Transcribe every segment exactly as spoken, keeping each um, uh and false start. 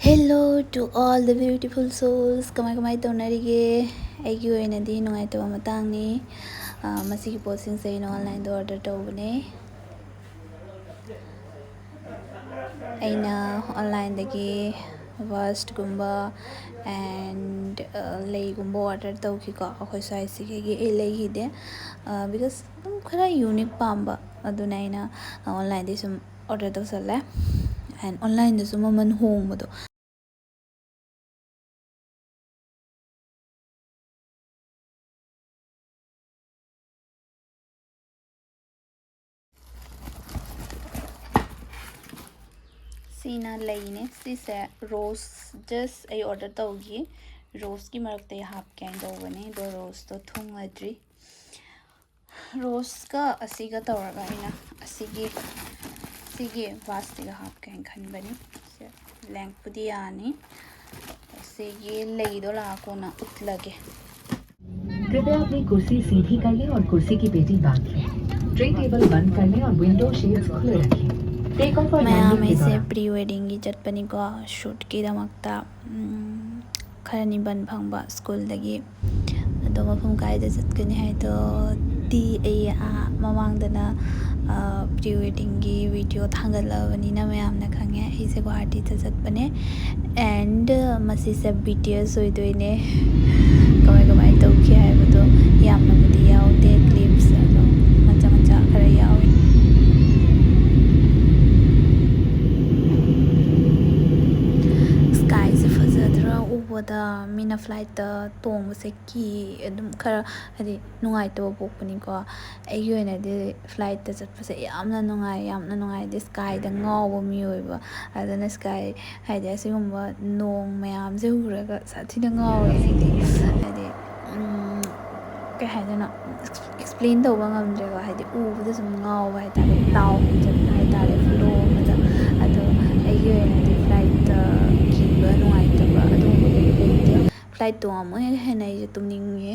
Hello to all the beautiful souls. ꯀꯃꯥꯏ ꯀꯃꯥꯏ ꯇꯧꯅꯔꯤꯒꯦ? ꯑꯩꯒꯤ ꯑꯣꯏꯅꯗꯤ ꯅꯨꯡꯉꯥꯏꯇꯕ ꯃꯇꯥꯡꯅꯤ꯫ ꯑ, ꯃꯁꯤꯒꯤ ꯄꯣꯠꯁꯤꯡꯁꯦ ꯑꯩꯅ ꯑꯣꯟꯂꯥꯏꯟꯗ ꯑꯣꯔꯗꯔ ꯇꯧꯕꯅꯦ꯫ ꯑꯩꯅ ꯑꯣꯟꯂꯥꯏꯟꯗꯒꯤ ꯚꯥꯁꯀꯨꯝꯕ and, ꯑ, ꯂꯩꯒꯨꯝꯕ ꯑꯣꯔꯗꯔ ꯇꯧꯈꯤꯀꯣ꯫ ꯑꯩꯈꯣꯏ ꯁ꯭ꯋꯥꯏꯁꯤꯒꯤ ꯑꯩ ꯂꯩꯈꯤꯗꯦ꯫ ꯑ, because ꯑꯗꯨꯝ ꯈꯔ ꯌꯨꯅꯤꯛ ꯄꯥꯝꯕ, ꯑꯗꯨꯅ ꯑꯩꯅ ꯑꯣꯟꯂꯥꯏꯟꯗꯒꯤ ꯁꯨꯝ ꯑꯣꯔꯗꯔ ꯇꯧꯁꯜꯂꯦ꯫ And ꯑꯣꯟꯂꯥꯏꯟꯗꯁꯨ ꯃꯃꯜ ꯍꯣꯡꯕꯗꯣ꯫ ꯁꯤꯅ ꯂꯩꯅꯦ꯫ ꯁꯤꯁꯦ ꯔꯣꯁ, just ꯑꯩ ꯑꯣꯔꯗꯔ ꯇꯧꯈꯤ, ꯔꯣꯁꯀꯤ ꯃꯔꯛꯇ ꯑꯩ ꯍꯥꯞꯀꯦ ꯍꯥꯏꯅ ꯇꯧꯕꯅꯦ, ꯑꯗꯣ ꯔꯣꯁꯇꯣ ꯊꯨꯡꯉꯗ꯭ꯔꯤ꯫ ꯔꯣꯁꯀ ꯑꯁꯤꯒ ꯇꯧꯔꯒ ꯑꯩꯅ ꯑꯁꯤꯒꯤ, ꯁꯤꯒꯤ ꯚꯥꯁꯁꯤꯒ ꯍꯥꯞꯀꯦ ꯍꯥꯏꯅ ꯈꯟꯕꯅꯤ꯫ ꯁꯦ, ꯂꯦꯡꯄꯨꯗꯤ ꯌꯥꯅꯤ꯫ ꯑꯁꯤꯒꯤ ꯂꯩꯗꯣ ꯂꯥꯛꯑ ꯀꯣꯟꯅ ꯎꯠꯂꯒꯦ꯫ कृपया अपनी कुर्सी सीधी कर लें और कुर्सी की पेटी बांध लें। ट्रे टेबल बंद कर लें और विंडो शेड्स खुले रखें। टेक ऑफ और ꯃꯌꯥꯝ, ꯂꯦꯟꯗꯤꯡꯒꯤ ꯑꯩꯁꯦ ꯗꯧꯔꯥꯟ ꯄ꯭ꯔꯤ ꯋꯦꯗꯤꯡꯒꯤ ꯆꯠꯄꯅꯤꯀꯣ, ꯁꯨꯠꯀꯤꯗꯃꯛꯇ꯫ ꯎꯝ, ꯈꯔꯅꯤ ꯕꯟ ꯐꯪꯕ ꯁ꯭ꯀꯨꯜꯗꯒꯤ꯫ ꯑꯗꯣ ꯃꯐꯝ ꯀꯥꯏꯗ ꯆꯠꯀꯅꯤ ꯍꯥꯏꯗꯣ ꯗꯤ ꯑꯩ, ꯑꯥ, ꯃꯃꯥꯡꯗꯅ, ꯑꯥ, ꯄ꯭ꯔꯤ ꯋꯦꯗꯤꯡꯒꯤ ꯚꯤꯗꯤꯑꯣ ꯊꯥꯡꯒꯠꯂꯛꯑꯕꯅꯤꯅ ꯃꯌꯥꯝꯅ ꯈꯪꯉꯦ꯫ ꯑꯩꯁꯦ ꯒꯨꯋꯥꯍꯥꯇꯤꯗ ꯆꯠꯄꯅꯦ꯫ And ꯃꯁꯤꯁꯦ ꯕꯤ ꯇꯤ ꯑꯦꯁ ꯑꯣꯏꯗꯣꯏꯅꯦ꯫ ꯀꯃꯥꯏ ꯀꯃꯥꯏ ꯇꯧꯈꯤ ꯍꯥꯏꯕꯗꯣ ꯌꯥꯝꯅꯕꯨꯗꯤ ꯌꯥꯎꯗꯦ, clips ꯑꯗꯣ ꯃꯆꯥ ꯃꯆꯥ ꯈꯔ ꯌꯥꯎꯋꯤ꯫ Skyꯁꯦ ꯐꯖꯗ꯭ꯔꯥ ꯎꯕꯗ? ꯃꯤꯅ flightꯇ ꯇꯣꯡꯕꯁꯦ ꯀꯤ, ꯑꯗꯨꯝ ꯈꯔ ꯍꯥꯏꯗꯤ ꯅꯨꯡꯉꯥꯏꯇꯕ ꯄꯣꯛꯄꯅꯤꯀꯣ꯫ ꯑꯩꯒꯤ ꯑꯣꯏꯅꯗꯤ flightꯇ ꯆꯠꯄꯁꯦ ꯌꯥꯝꯅ ꯅꯨꯡꯉꯥꯏ, ꯌꯥꯝꯅ ꯅꯨꯡꯉꯥꯏ꯫ ꯍꯥꯏꯗꯤ skyꯗ ꯉꯥꯎꯕ ꯃꯤ ꯑꯣꯏꯕ꯫ ꯑꯗꯨꯅ sky ꯍꯥꯏꯗꯤ ꯑꯁꯤꯒꯨꯝꯕ ꯅꯣꯡ ꯃꯌꯥꯝꯁꯦ ꯎꯔꯒ ꯁꯥꯊꯤꯅ ꯉꯥꯎꯋꯦ ꯑꯩꯗꯤ꯫ ꯍꯥꯏꯗꯤ, ꯎꯝ, ꯀꯩ ꯍꯥꯏꯗꯣꯏꯅꯣ, explain ꯇꯧꯕ ꯉꯝꯗ꯭ꯔꯦꯀꯣ꯫ ꯍꯥꯏꯗꯤ ꯎꯕꯗ ꯁꯨꯝ ꯉꯥꯎꯕ ꯍꯥꯏꯇꯥꯔꯦ, ꯇꯥꯎ ꯆꯠꯄ ꯍꯥꯏꯇꯥꯔꯦ, flow ꯑꯃꯗ꯫ ꯑꯗꯣ ꯑꯩꯒꯤ ꯑꯣꯏꯅꯗꯤ flightꯇ ꯀꯤꯕ, ꯅꯨꯡꯉꯥꯏꯇꯕ ꯑꯗꯨꯒꯨꯝꯕꯗꯨꯗꯤ ꯂꯩꯇꯦ꯫ Flight ꯇꯣꯡꯉꯝꯃꯣꯏ ꯍꯦꯟꯅ ꯑꯩꯁꯦ ꯇꯨꯝꯅꯤꯡꯉꯦ꯫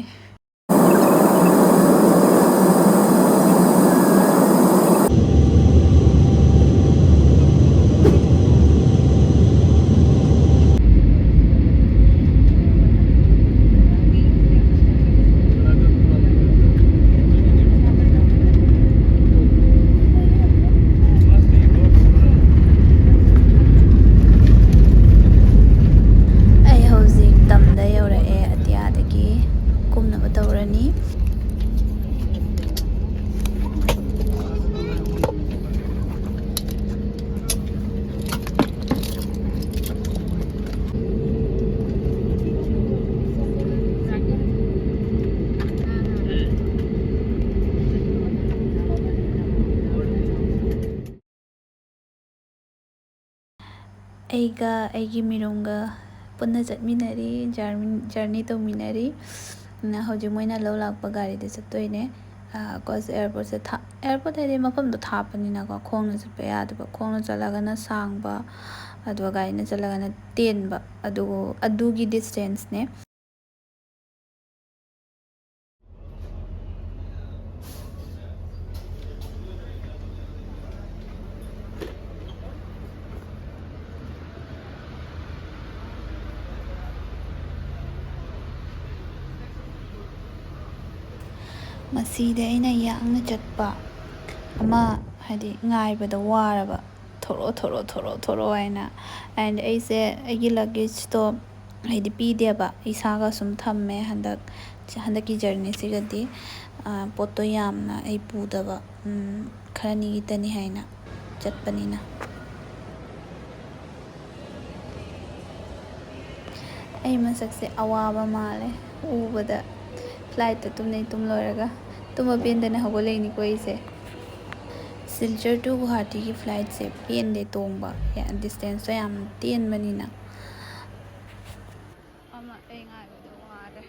ꯑꯩꯒ ꯑꯩꯒꯤ ꯃꯤꯔꯨꯝꯒ ꯄꯨꯟꯅ ꯆꯠꯃꯤꯟꯅꯔꯤ, ꯖꯔꯅꯤ ꯇꯧꯃꯤꯟꯅꯔꯤ꯫ ꯍꯧꯖꯤꯛ ꯃꯣꯏꯅ ꯂꯧ ꯂꯥꯛꯄ ꯒꯥꯔꯤꯗ ꯆꯠꯇꯣꯏꯅꯦ꯫ ꯀꯣꯁ ꯑꯦꯌꯥꯔꯄꯣꯔꯠꯁꯦ ꯑꯦꯌꯥꯔꯄꯣꯔꯠ ꯍꯥꯏꯗꯤ ꯃꯐꯝꯗꯣ ꯊꯥꯞꯄꯅꯤꯅꯀꯣ, ꯈꯣꯡꯅ ꯆꯠꯄ ꯌꯥꯗꯕ꯫ ꯈꯣꯡꯅ ꯆꯠꯂꯒꯅ ꯁꯥꯡꯕ, ꯑꯗꯨꯒ ꯒꯥꯔꯤꯅ ꯆꯠꯂꯒꯅ ꯇꯦꯟꯕ꯫ ꯑꯗꯨ ꯑꯗꯨꯒꯤ ꯗꯤꯁꯇꯦꯟꯁꯅꯦ꯫ ꯃꯁꯤꯗ ꯑꯩꯅ ꯌꯥꯡꯅ ꯆꯠꯄ ꯑꯃ, ꯍꯥꯏꯗꯤ ꯉꯥꯏꯕꯗ ꯋꯥꯔꯕ, ꯊꯣꯔꯛꯑꯣ, ꯊꯣꯔꯛꯑꯣ, ꯊꯣꯔꯛꯑꯣ, ꯊꯣꯔꯛꯑꯣ ꯍꯥꯏꯅ꯫ And ꯑꯩꯁꯦ ꯑꯩꯒꯤ ꯂꯒꯦꯖꯇꯣ ꯍꯥꯏꯗꯤ ꯄꯤꯗꯦꯕ, ꯏꯁꯥꯒ ꯁꯨꯝ ꯊꯝꯃꯦ꯫ ꯍꯟꯗꯛ, ꯍꯟꯗꯛꯀꯤ ꯖꯔꯅꯤꯁꯤꯒꯗꯤ ꯄꯣꯠꯇꯣ ꯌꯥꯝꯅ ꯑꯩ ꯄꯨꯗꯕ, ꯈꯔꯅꯤꯒꯤꯇꯅꯤ ꯍꯥꯏꯅ ꯆꯠꯄꯅꯤꯅ꯫ ꯑꯩ ꯃꯁꯛꯁꯦ ꯑꯋꯥꯕ ꯃꯥꯜꯂꯦ ꯎꯕꯗ꯫ ꯐ꯭ꯂꯥꯏꯠꯇ ꯇꯨꯝꯅꯩ ꯇꯨꯝ ꯂꯣꯏꯔꯒ ꯇꯨꯝꯕ ꯄꯦꯟꯗꯅ ꯍꯧꯒꯠꯂꯛꯏꯅꯤꯀꯣ ꯑꯩꯁꯦ꯫ ꯁꯤꯜꯆꯔ to ꯒꯨꯍꯥꯇꯤꯒꯤ ꯐ꯭ꯂꯥꯏꯠꯁꯦ ꯄꯦꯟꯗꯦ ꯇꯣꯡꯕ, ꯗꯤꯁꯇꯦꯟꯁꯇꯣ ꯌꯥꯝ ꯇꯦꯟꯕꯅꯤꯅ꯫ ꯑꯃ ꯑꯩ ꯉꯥꯏꯕꯗ ꯋꯥꯔꯦ꯫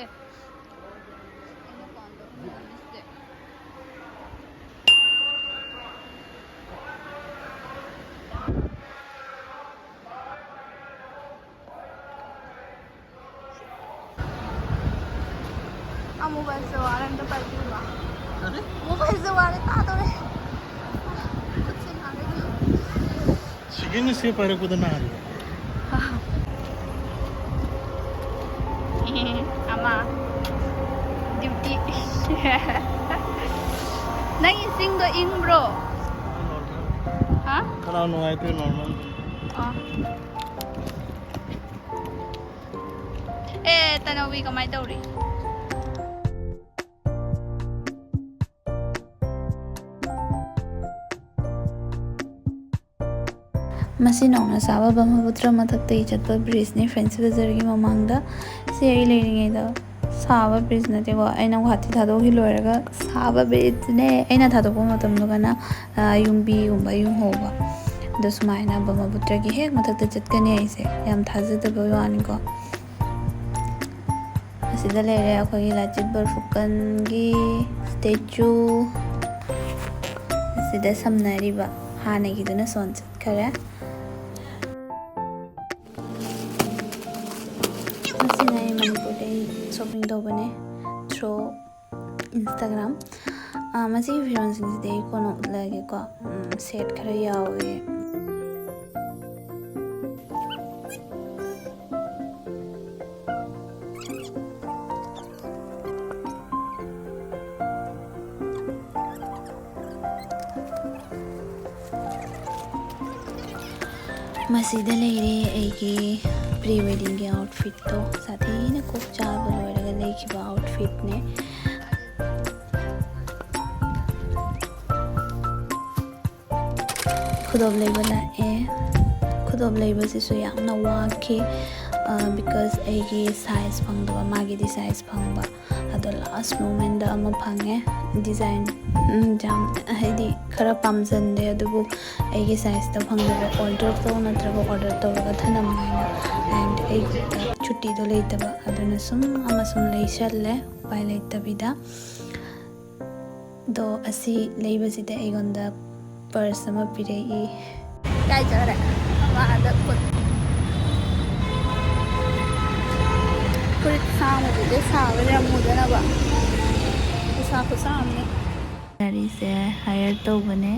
ꯑꯦ, ꯑꯩꯅ ꯄꯥꯝꯕ ꯃꯤꯁꯦ꯫ ꯑꯃꯨꯕꯁꯦ ꯋꯥꯔꯦ, ꯑꯝꯇ ꯄꯥꯏꯕꯤꯌꯨꯕ꯫ ꯀꯔꯤ? ꯑꯃꯨꯕꯁꯦ ꯋꯥꯔꯦ, ꯇꯥꯗꯣꯔꯦ꯫ ꯈꯨꯠꯁꯦ ꯅꯥꯔꯦ꯫ ꯁꯦꯀꯦꯟ ꯁꯦ ꯄꯥꯏꯔꯛꯄꯗ ꯅꯥꯔꯤꯕ꯫ ꯑꯃ ꯗ꯭ꯌꯨꯇꯤ꯫ ꯅꯪ ꯏꯁꯤꯡꯗꯣ ꯏꯪꯕ꯭ꯔꯣ? ꯍꯥ? ꯈꯅꯥꯎ ꯅꯨꯡꯉꯥꯏꯇꯦ, ꯅꯣꯔꯃꯦꯜ꯫ ꯑꯣ꯫ ꯑꯦ, ꯇꯅꯧꯕꯤ ꯀꯃꯥꯏ ꯇꯧꯔꯤ? ꯃꯁꯤ ꯅꯧꯅ ꯁꯥꯕ ꯕ꯭ꯔꯍꯃꯄꯨꯇ꯭ꯔ ꯃꯊꯛꯇꯒꯤ ꯆꯠꯄ ꯕ꯭ꯔꯤꯖꯅꯤ, ꯐꯦꯟꯁꯤ ꯕꯖꯥꯔꯒꯤ ꯃꯃꯥꯡꯗ꯫ ꯁꯤ ꯑꯩ ꯂꯩꯔꯤꯉꯩꯗ ꯁꯥꯕ ꯕ꯭ꯔꯤꯖ ꯅꯠꯇꯦꯀꯣ, ꯑꯩꯅ ꯒꯨꯍꯥꯇꯤ ꯊꯥꯗꯣꯛꯈꯤ ꯂꯣꯏꯔꯒ ꯁꯥꯕ ꯕ꯭ꯔꯤꯖꯅꯦ꯫ ꯑꯩꯅ ꯊꯥꯗꯣꯛꯄ ꯃꯇꯝꯗꯨꯒꯅ, ꯑ, ꯌꯨꯝꯕꯤꯒꯨꯝꯕ ꯌꯨꯡꯍꯧꯕ꯫ ꯑꯗꯣ ꯁꯨꯃꯥꯏꯅ ꯕ꯭ꯔꯍꯃꯄꯨꯇ꯭ꯔꯒꯤ ꯍꯦꯛ ꯃꯊꯛꯇ ꯆꯠꯀꯅꯤ ꯑꯩꯁꯦ꯫ ꯌꯥꯝ ꯊꯥꯖꯗꯕꯩ ꯋꯥꯅꯤꯀꯣ꯫ ꯑꯁꯤꯗ ꯂꯩꯔꯦ ꯑꯩꯈꯣꯏꯒꯤ ꯂꯥꯆꯤꯠ ꯕꯣꯔꯐꯨꯀꯟꯒꯤ ꯁ꯭ꯇꯦꯆꯨ꯫ ꯑꯁꯤꯗ ꯁꯝꯅꯔꯤꯕ ꯍꯥꯟꯅꯒꯤꯗꯨꯅ ꯁꯣꯟ ꯆꯠꯈꯔꯦ꯫ ꯃꯁꯤꯅ ꯑꯩ ꯃꯅꯤꯄꯨꯔꯗꯩ shopping ꯇꯧꯕꯅꯦ through Instagram꯫ ꯑꯥ, ꯃꯁꯤꯒꯤ ꯐꯤꯔꯣꯜꯁꯤꯡꯁꯤꯗꯤ ꯑꯩ ꯀꯣꯟꯅ ꯎꯠꯂꯛꯑꯒꯦꯀꯣ꯫ ꯎꯝ, set ꯈꯔ ꯌꯥꯎꯋꯦ꯫ ꯃꯁꯤꯗ ꯂꯩꯔꯦ ꯑꯩꯒꯤ pre weddingꯒꯤ outfitꯇꯣ꯫ ꯁꯥꯊꯤꯅ ꯀꯣꯛ ꯆꯥꯕ ꯂꯣꯏꯔꯒ ꯂꯩꯈꯤꯕ outfitꯅꯦ꯫ ꯈꯨꯗꯣꯞ ꯂꯩꯕ ꯂꯥꯛꯑꯦ꯫ ꯈꯨꯗꯣꯞ ꯂꯩꯕꯁꯤꯁꯨ ꯌꯥꯝꯅ ꯋꯥꯈꯤ, ꯑ, because ꯑꯩꯒꯤ size ꯐꯪꯗꯕ, ꯃꯥꯒꯤꯗꯤ size ꯐꯪꯕ꯫ ꯑꯗꯣ last momentꯗ ꯑꯃ ꯐꯪꯉꯦ꯫ Design, ꯎꯝ, ꯌꯥꯝ, ꯍꯥꯏꯗꯤ, ꯈꯔ ꯄꯥꯝꯖꯟꯗꯦ, ꯑꯗꯨꯕꯨ ꯑꯩꯒꯤ sizeꯇ ꯐꯪꯗꯕ order ꯇꯧ ꯅꯠꯇ꯭ꯔꯒ order ꯇꯧꯔꯒ ꯊꯅꯝꯃꯣ ꯍꯥꯏꯅ꯫ And ꯑꯩ ꯈꯨꯠꯇ ꯁꯨꯇꯤꯗꯣ ꯂꯩꯇꯕ, ꯑꯗꯨꯅ ꯁꯨꯝ ꯑꯃ ꯁꯨꯝ ꯂꯩꯁꯜꯂꯦ ꯎꯄꯥꯏ ꯂꯩꯇꯕꯤꯗ꯫ ꯑꯗꯣ ꯑꯁꯤ ꯂꯩꯕꯁꯤꯗ ꯑꯩꯉꯣꯟꯗ purse ꯑꯃ ꯄꯤꯔꯛꯏ꯫ ꯀꯥꯏ ꯆꯠꯈ꯭ꯔꯦ? ꯃꯥꯗ ꯐꯨꯠ-, ꯐꯨꯔꯤꯠ ꯁꯥꯡꯕꯗꯨꯗꯤ ꯁꯥꯕ ꯌꯥꯝ ꯃꯨꯗꯅꯕ꯫ ꯄꯩꯁꯥ ꯈꯨꯠꯁꯥ ꯑꯃꯅꯤ꯫ ꯒꯥꯔꯤꯁꯦ hire ꯇꯧꯕꯅꯦ,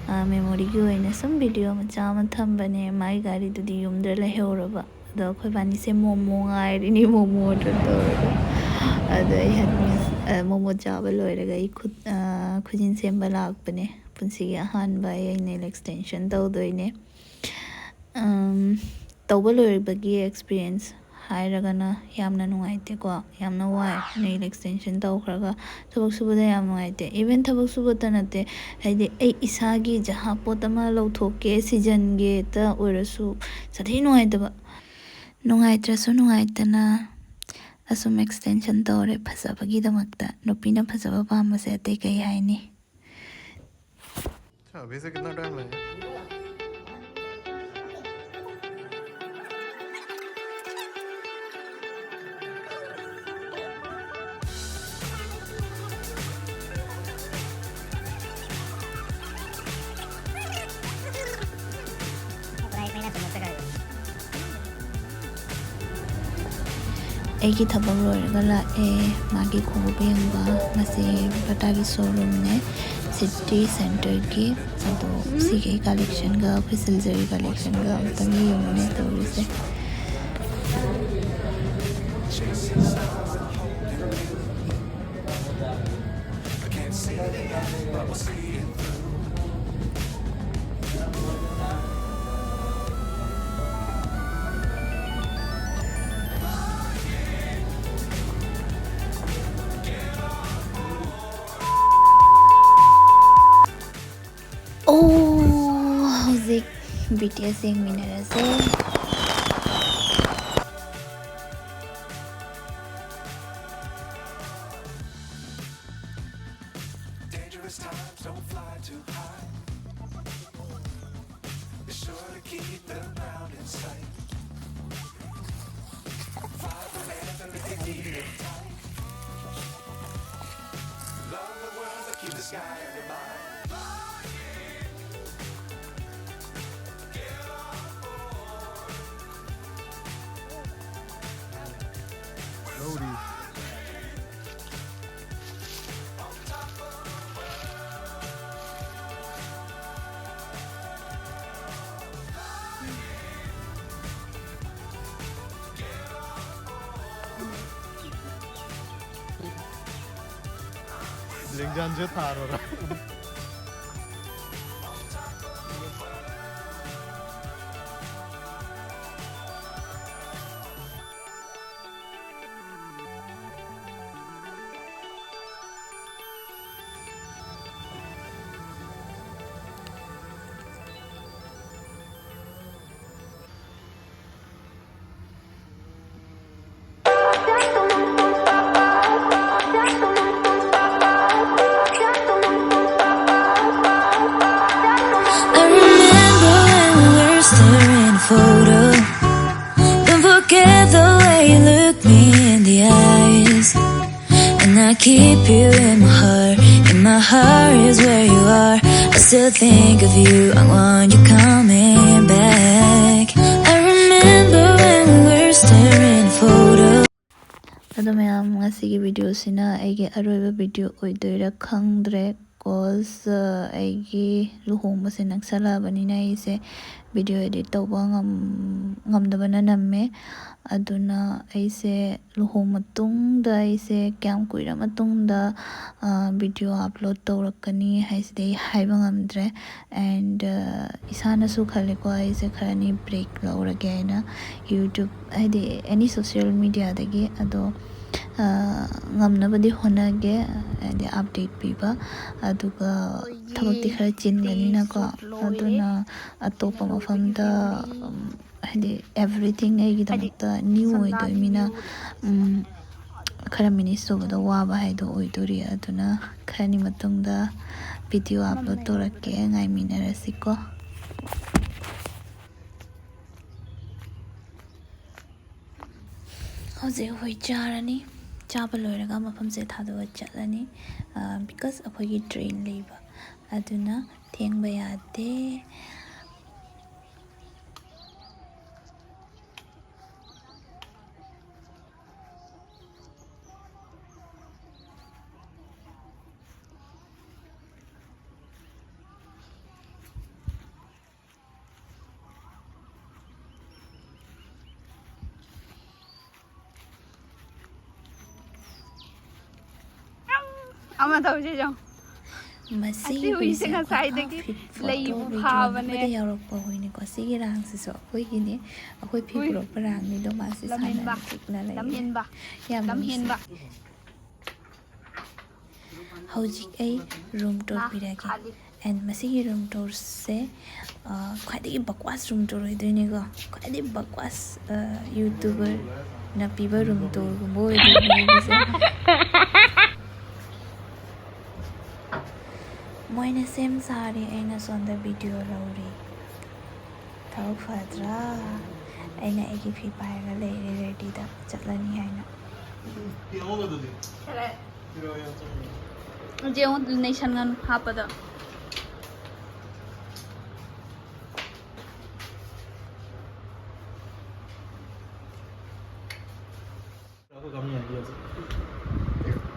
ꯑ, memoryꯒꯤ ꯑꯣꯏꯅ ꯁꯨꯝ video ꯃꯆꯥ ꯑꯃ ꯊꯝꯕꯅꯦ꯫ ꯃꯥꯏ ꯒꯥꯔꯤꯗꯨꯗꯤ ꯌꯨꯝꯗ ꯂꯩꯍꯧꯔꯕ꯫ ꯑꯗꯣ ꯑꯩꯈꯣꯏ ꯕꯥꯅꯤꯁꯦ ꯃꯣꯃꯣ ꯉꯥꯏꯔꯤꯅꯤ, ꯃꯣꯃꯣ order ꯇꯧꯔꯒ꯫ ꯑꯗꯣ ꯑꯩ ꯍꯟ-, ꯑ, ꯃꯣꯃꯣ ꯆꯥꯕ ꯂꯣꯏꯔꯒ ꯑꯩ ꯈꯨꯠ-, ꯑ, ꯈꯨꯖꯤꯟ ꯁꯦꯝꯕ ꯂꯥꯛꯄꯅꯦ꯫ ꯄꯨꯟꯁꯤꯒꯤ ꯑꯍꯥꯟꯕ ꯑꯩ nail extension ꯇꯧꯗꯣꯏꯅꯦ꯫ ꯑꯝ, ꯇꯧꯕ ꯂꯣꯏꯕꯒꯤ experience ꯍꯥꯏꯔꯒꯅ ꯌꯥꯝꯅ ꯅꯨꯡꯉꯥꯏꯇꯦꯀꯣ, ꯌꯥꯝꯅ ꯋꯥꯏ꯫ Nail extension ꯇꯧꯈ꯭ꯔꯒ ꯊꯕꯛ ꯁꯨꯕꯗ ꯌꯥꯝ ꯅꯨꯡꯉꯥꯏꯇꯦ꯫ Even ꯊꯕꯛ ꯁꯨꯕꯇ ꯅꯠꯇꯦ, ꯍꯥꯏꯗꯤ ꯑꯩ ꯏꯁꯥꯒꯤ ꯖꯍꯥ ꯄꯣꯠ ꯑꯃ ꯂꯧꯊꯣꯛꯀꯦ, ꯁꯤꯖꯟꯒꯦꯇ ꯑꯣꯏꯔꯁꯨ ꯁꯥꯊꯤ ꯅꯨꯡꯉꯥꯏꯇꯕ꯫ ꯅꯨꯡꯉꯥꯏꯇ꯭ꯔꯁꯨ ꯅꯨꯡꯉꯥꯏꯇꯅ ꯑꯁꯨꯝ ꯑꯦꯛꯁꯇꯦꯟꯁꯟ ꯇꯧꯔꯦ ꯐꯖꯕꯒꯤꯗꯃꯛꯇ꯫ ꯅꯨꯄꯤꯅ ꯐꯖꯕ ꯄꯥꯝꯕꯁꯦ ꯑꯇꯩ ꯀꯩ ꯍꯥꯏꯅꯤ? अच्छा, अभी से कितना टाइम लगेगा? ꯑꯩꯒꯤ ꯊꯕꯛ ꯂꯣꯏꯔꯒ ꯂꯥꯛꯑꯦ꯫ ꯃꯥꯒꯤ ꯈꯣꯡꯎꯞ ꯌꯦꯡꯕ꯫ ꯃꯁꯤ ꯕꯇꯥꯒꯤ ꯁꯣꯔꯨꯝꯅꯦ, ꯁꯤꯇꯤ ꯁꯦꯟꯇꯔꯒꯤ꯫ ꯑꯗꯣ ꯁꯤꯒꯤ ꯀꯂꯦꯛꯁꯟꯒ ꯑꯩꯈꯣꯏ ꯁꯤꯜꯖꯔꯤ ꯀꯂꯦꯛꯁꯟꯒ ꯑꯝꯇꯪ ꯌꯦꯡꯉꯨꯅꯦ ꯇꯧꯔꯤꯁꯦ꯫ ꯑꯣ, ꯍꯧꯖꯤꯛ ꯕꯤ ꯇꯤ ꯑꯦꯁ ꯌꯦꯡꯃꯤꯟꯅꯔꯁꯦ꯫ Dangerous times, don't fly too high. Be sure to keep the ground in sight. Fly forever if you need it. Love the world, but keep the sky in your mind. ꯂꯦꯡꯖꯥꯟꯁꯦ ꯊꯥꯔꯣꯔꯥ? Photo. Don't forget the way you look me in the eyes. And I keep you in my heart. In my heart is where you are. I still think of you. I want you coming back. I remember when we were staring at photo. ꯑꯗꯣ ꯃꯌꯥꯝ, ꯉꯁꯤꯒꯤ ꯚꯤꯗꯤꯑꯣꯁꯤꯅ ꯑꯩꯒꯤ ꯑꯔꯣꯏꯕ video ꯑꯣꯏꯗꯣꯏꯔꯥ ꯈꯪꯗ꯭ꯔꯦ, ꯀꯣꯖ ꯑꯩꯒꯤ ꯂꯨꯍꯣꯡꯕꯁꯦ ꯅꯛꯁꯜꯂꯛꯑꯕꯅꯤꯅ ꯑꯩꯁꯦ video edit ꯇꯧꯕ ꯉꯝ-, ꯉꯝꯗꯕꯅ ꯅꯝꯃꯦ꯫ ꯑꯗꯨꯅ ꯑꯩꯁꯦ ꯂꯨꯍꯣꯡ ꯃꯇꯨꯡꯗ, ꯑꯩꯁꯦ ꯀꯌꯥꯝ ꯀꯨꯏꯔ ꯃꯇꯨꯡꯗ ꯚꯤꯗꯤꯑꯣ ꯑꯞꯂꯣꯗ ꯇꯧꯔꯛꯀꯅꯤ ꯍꯥꯏꯁꯤꯗꯤ ꯑꯩ ꯍꯥꯏꯕ ꯉꯝꯗ꯭ꯔꯦ꯫ ꯑꯦꯟ ꯏꯁꯥꯅꯁꯨ ꯈꯜꯂꯦꯀꯣ, ꯑꯩꯁꯦ ꯈꯔꯅꯤ ꯕ꯭ꯔꯦꯛ ꯂꯧꯔꯒꯦ ꯍꯥꯏꯅ, ꯌꯨꯇ꯭ꯌꯨꯕ ꯍꯥꯏꯗꯤ ꯑꯦꯅꯤ ꯁꯣꯁꯤꯌꯦꯜ ꯃꯤꯗꯤꯌꯥꯗꯒꯤ꯫ ꯑꯗꯣ ꯉꯝꯅꯕꯗꯤ ꯍꯣꯠꯅꯒꯦ, ꯍꯥꯏꯗꯤ ꯑꯞꯗꯦꯠ ꯄꯤꯕ꯫ ꯑꯗꯨꯒ ꯊꯕꯛꯇꯤ ꯈꯔ ꯆꯤꯟꯒꯅꯤꯅꯀꯣ, ꯑꯗꯨꯅ ꯑꯇꯣꯞꯄ ꯃꯐꯝꯗ, ꯎꯝ, ꯍꯥꯏꯗꯤ ꯑꯦꯚ꯭ꯔꯤꯊꯤꯡ ꯑꯩꯒꯤꯗꯃꯛꯇ ꯅ꯭ꯌꯨ ꯑꯣꯏꯗꯣꯏꯃꯤꯅ, ꯎꯝ, ꯈꯔ ꯃꯦꯅꯦꯖ ꯇꯧꯕꯗ ꯋꯥꯕ ꯍꯥꯏꯗꯣ ꯑꯣꯏꯗꯣꯔꯤ꯫ ꯑꯗꯨꯅ ꯈꯔꯅꯤ ꯃꯇꯨꯡꯗ ꯚꯤꯗꯤꯑꯣ ꯑꯞꯂꯣꯗ ꯇꯧꯔꯛꯀꯦ, ꯉꯥꯏꯃꯤꯟꯅꯔꯁꯤꯀꯣ꯫ ꯍꯧꯖꯤꯛ ꯑꯩꯈꯣꯏ ꯆꯥꯔꯅꯤ꯫ ꯆꯥꯕ ꯂꯣꯏꯔꯒ ꯃꯐꯝꯁꯦ ꯊꯥꯗꯣꯛꯑ ꯆꯠꯂꯅꯤ꯫ ꯑ, because ꯑꯩꯈꯣꯏꯒꯤ ꯇ꯭ꯔꯦꯟ ꯂꯩꯕ, ꯑꯗꯨꯅ ꯊꯦꯡꯕ ꯌꯥꯗꯦ꯫ ꯑꯃ ꯇꯧꯁꯦ ꯆꯪ꯫ ꯃꯁꯤꯒꯤ ꯑꯁꯤ ꯍꯨꯏꯁꯦ ꯍꯨꯏꯁꯦ ꯑꯩꯈꯣꯏ ꯉꯁꯥꯏꯗꯒꯤ ꯐꯤꯠ ꯐꯣꯇꯣ ꯂꯩꯕꯨ ꯚꯤꯗꯤꯑꯣ ꯐꯥꯕꯅꯦ꯫ ꯅꯝꯕꯗ ꯌꯥꯎꯔꯛꯄ ꯍꯨꯏꯅꯤꯀꯣ꯫ ꯁꯤꯒꯤ ꯔꯥꯡꯁꯤꯁꯨ ꯑꯩꯈꯣꯏꯒꯤꯅꯦ꯫ ꯑꯩꯈꯣꯏ ꯐꯤ ꯍꯨꯏ꯫ ꯄꯨꯔꯛꯄ ꯔꯥꯡꯅꯤꯗꯣ ꯃꯥꯁꯦ ꯂꯝꯍꯦꯟꯕ꯫ ꯁꯥꯟꯅꯔ ꯈꯤꯛꯅ ꯂꯩꯔꯦ꯫ ꯂꯝꯍꯦꯟꯕ꯫ ꯌꯥꯝ ꯅꯨꯡꯁꯤ꯫ ꯂꯝꯍꯦꯟꯕ꯫ ꯍꯧꯖꯤꯛ ꯑꯩ ꯔꯨꯝ ꯇꯨꯔ ꯃꯥ ꯄꯤꯔꯒꯦ꯫ ꯈꯥꯂꯤ꯫ ꯑꯦꯟ ꯃꯁꯤꯒꯤ ꯔꯨꯝ ꯇꯨꯔꯁꯦ, ꯑ, ꯈ꯭ꯋꯥꯏꯗꯒꯤ ꯕꯛꯋꯥꯁ ꯔꯨꯝ ꯇꯨꯔ ꯑꯣꯏꯗꯣꯏꯅꯦꯀꯣ꯫ ꯈ꯭ꯋꯥꯏꯗꯒꯤ ꯕꯛꯋꯥꯁ, ꯑ, ꯌꯨꯇ꯭ꯌꯨꯕꯔꯅ ꯄꯤꯕ ꯔꯨꯝ ꯇꯨꯔꯒꯨꯝꯕ ꯑꯣꯏꯗꯣꯏꯅꯦ ꯑꯩꯒꯤꯁꯦ꯫ ꯃꯣꯏꯅ ꯁꯦꯝ ꯁꯥꯔꯤ, ꯑꯩꯅ ꯁꯣꯝꯗ ꯚꯤꯗꯤꯑꯣ ꯂꯧꯔꯤ꯫ ꯂꯥꯏꯕꯛ ꯐꯗ꯭ꯔꯥ? ꯑꯩꯅ ꯑꯩꯒꯤ ꯐꯤ ꯄꯥꯏꯔꯒ ꯂꯩꯔꯦ, ꯔꯦꯗꯤꯗ ꯆꯠꯂꯅꯤ ꯍꯥꯏꯅ꯫ ꯌꯦꯡꯉꯣ ꯑꯗꯨꯗꯤ꯫ ꯈꯔ ꯄꯤꯔꯛꯑꯣ, ꯌꯥꯝ ꯆꯪꯉꯦ꯫ ꯍꯧꯖꯤꯛ ꯑꯃꯨꯛ ꯅꯦꯁꯟ ꯉꯥꯅꯨ ꯍꯥꯞꯄꯗ꯫ আকৌ আমি আহি আছো।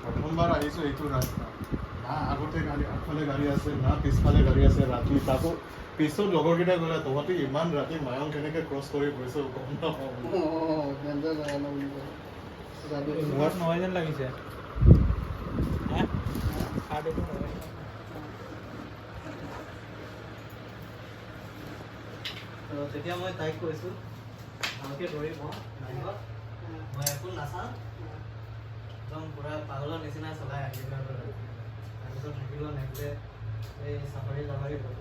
প্ৰথমবাৰ আহিছো এইটো ৰাস্তা। না আগতে গাড়ী, আগফালে গাড়ী আছে, না পিছফালে গাড়ী আছে। ৰাতি তাকো পিছত লগৰকেইটাই ক'লে, "তহঁতি ইমান ৰাতি মায়ং কেনেকে ক্ৰছ কৰি গৈছ, গম নাপাওঁ।" অ', ডেঞ্জাৰ জেগা ন বুলি কয়। যাবি। ঘৰত নহয় যেন লাগিছে। হা? সাৰ দেখোন নহয়। তো তেতিয়া মই তাইক কৈছোঁ, "ভালকৈ দৌৰিব, নাহিব, মই একো নাচাওঁ।" একদম পূৰা পাগলৰ নিচিনা চলাই আহিলে আৰু। তাৰপিছত থাকিব নেক্সট ডে এই চাফাৰী তাফাৰী গ'ল।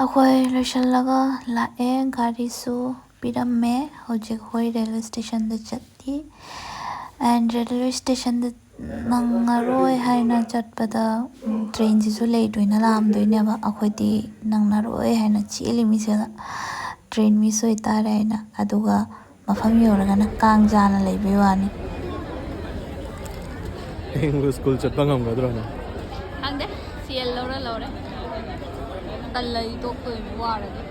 ꯑꯩꯈꯣꯏ ꯂꯣꯏꯁꯤꯜꯂꯒ ꯂꯥꯛꯑꯦ, ꯒꯥꯔꯤꯁꯨ ꯄꯤꯔꯝꯃꯦ꯫ ꯍꯧꯖꯤꯛ ꯑꯩꯈꯣꯏ ꯔꯦꯜꯋꯦ ꯁ꯭ꯇꯦꯁꯟꯗ ꯆꯠꯂꯤ꯫ ꯑꯦꯟ ꯔꯦꯜꯋꯦ ꯁ꯭ꯇꯦꯁꯟꯗ ꯅꯪꯉꯔꯣꯏ ꯍꯥꯏꯅ ꯆꯠꯄꯗ, ꯎꯝ, ꯇ꯭ꯔꯦꯟꯁꯤꯁꯨ ꯂꯦꯠ ꯑꯣꯏꯅ ꯂꯥꯛꯑꯝꯗꯣꯏꯅꯦꯕ꯫ ꯑꯩꯈꯣꯏꯗꯤ ꯅꯪꯅꯔꯣꯏ ꯍꯥꯏꯅ ꯆꯦꯜꯂꯤ ꯃꯤꯁꯤꯗ, ꯇ꯭ꯔꯦꯟ ꯃꯤꯁ ꯑꯣꯏꯇꯥꯔꯦ ꯍꯥꯏꯅ꯫ ꯑꯗꯨꯒ ꯃꯐꯝ ꯌꯧꯔꯒꯅ ꯀꯥꯡ ꯆꯥꯅ ꯂꯩꯕꯩ ꯋꯥꯅꯤ꯫ ꯍꯌꯦꯡꯕꯨ ꯁ꯭ꯀꯨꯜ ꯆꯠꯄ ꯉꯝꯒꯗ꯭ꯔꯣꯅꯦ? ꯈꯪꯗꯦ, ꯁꯦꯜ ꯂꯧꯔ ꯂꯧꯔꯦ꯫ ꯇꯜꯂꯗꯤ ꯇꯣꯛꯇꯣꯏꯅꯤ, ꯋꯥꯔꯗꯤ꯫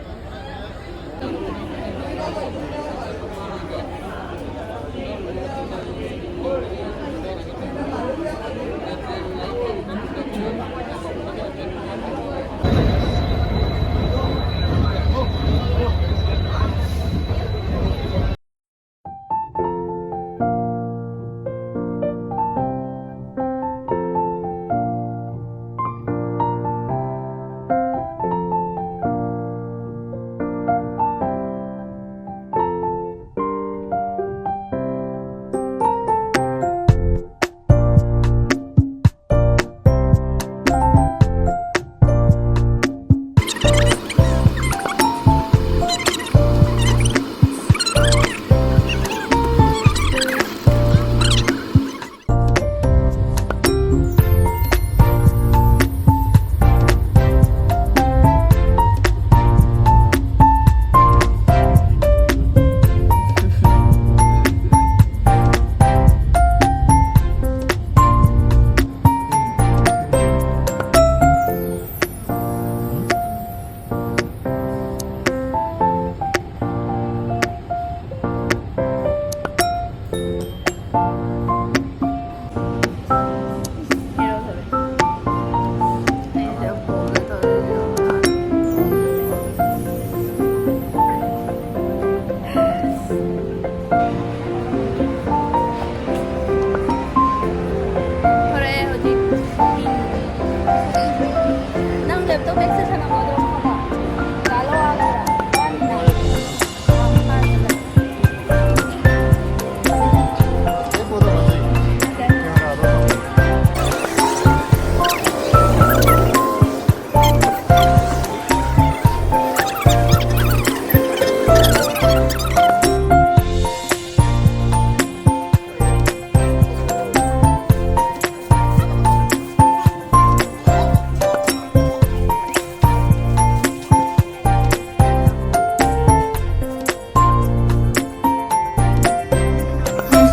House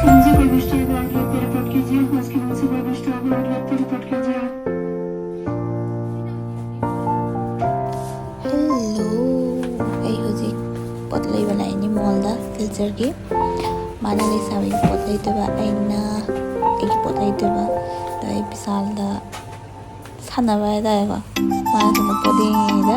के नीचे प्रविष्ट होकर outlet पे report कीजिए। House के नीचे प्रविष्ट होकर outlet पे report कीजिए। Hello, ꯑꯩ ꯍꯧꯖꯤꯛ ꯄꯣꯠ ꯂꯩꯕ ꯂꯥꯛꯏꯅꯤ mall ꯗ, Silchar ꯒꯤ꯫ ꯃꯥꯅ ꯂꯩꯁꯥꯕꯤꯒꯤ ꯄꯣꯠ ꯂꯩꯗꯣꯏꯕ, ꯑꯩꯅ ꯑꯩꯒꯤ ꯄꯣꯠ ꯂꯩꯗꯣꯏꯕ꯫ ꯑꯗꯣ ꯑꯩ ꯕꯤꯁꯥꯜꯗ ꯁꯥꯟꯅꯕ ꯍꯥꯏꯇꯥꯔꯦꯀꯣ, ꯃꯥꯅ ꯁꯣꯝꯗ ꯄꯣꯠ ꯌꯦꯡꯉꯤꯉꯩꯗ